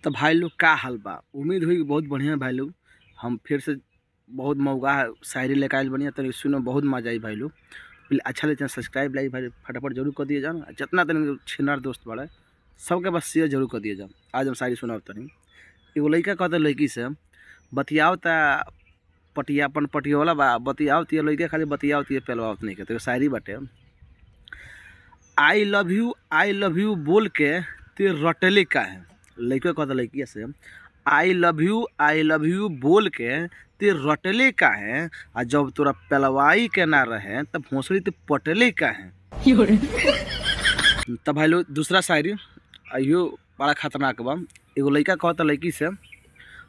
तो भाई लोग का हाल बा। उम्मीद हुई बहुत बढ़िया भाई लोग। हम फिर से बहुत मौका शायरी लेकर आयल बढ़िया तनी सुनो, बहुत मजा आई भाई लोग। अच्छा लगे सब्सक्राइब लाइक भाई फटाफट जरूर कर दिए जाओ। जितना तनी छिनार दोस्त बड़े सबके बस शेयर जरूर कर दिए जाओ। आज हम शायरी सुनाब तनी। एगो लड़का कहता लड़की से बतियाओ ता पटिया अपन पटियोला बा बतियाओ तिया लड़का खाली बतियाओ तिया पेलवाओ नहीं के शायरी बाटे। I love you I love you बोल के ते रटले का है। लड़का कहता लड़की से I love you I love you बोल के ते रटले का है, आ जब तोरा पेलवाई के ना रहे तब भोसड़ी ते पटले का है। तब भाई लोग दूसरा शायरी अयो बड़ा खतरनाक बा। एगो लड़का कहता लड़की से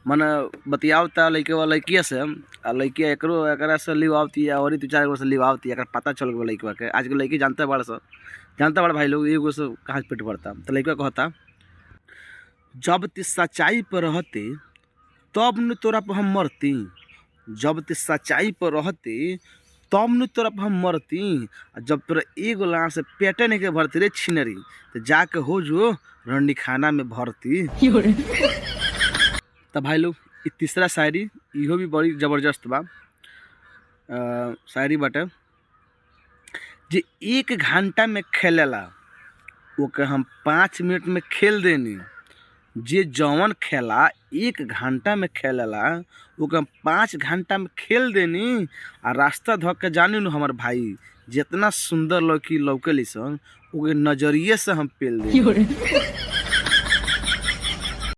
मन बतियाव ता लड़के वाला लड़किया से आ लड़किया एकरो एकरा से लिवावती और दू चार गो से लिवावती। एकर पता चल गो लड़कवा के। आजकल लड़की जानता बड़ा सा जानता बड़ा भाई लोग एगो से कहाँ पेट भरता। तो लड़का कहता जब ती सच्चाई पर रहती तब न तोरा पर हम मरती, जब ती सच्चाई पर रहती तब न तोरा पर हम मरती, आ जब तोरा एगो लाड़ से पेटे नहीं के भरती रे छिनरी तो जाके हो जो रंडी खाना में भरती। तब भाई लोग ई तीसरा शायरी इहो भी बड़ी ज़बरदस्त बा। शायरी बाटे जे 1 घंटा में खेलेला ओके हम 5 मिनट में खेल देनी, जे जवन खेला 1 घंटा में खेलेला ओके हम 5 घंटा में खेल देनी। आ रास्ता धो के जानी नु हमार भाई जितना सुंदर लड़की लौकेली सन ओके नजरिए से हम पेल देनी।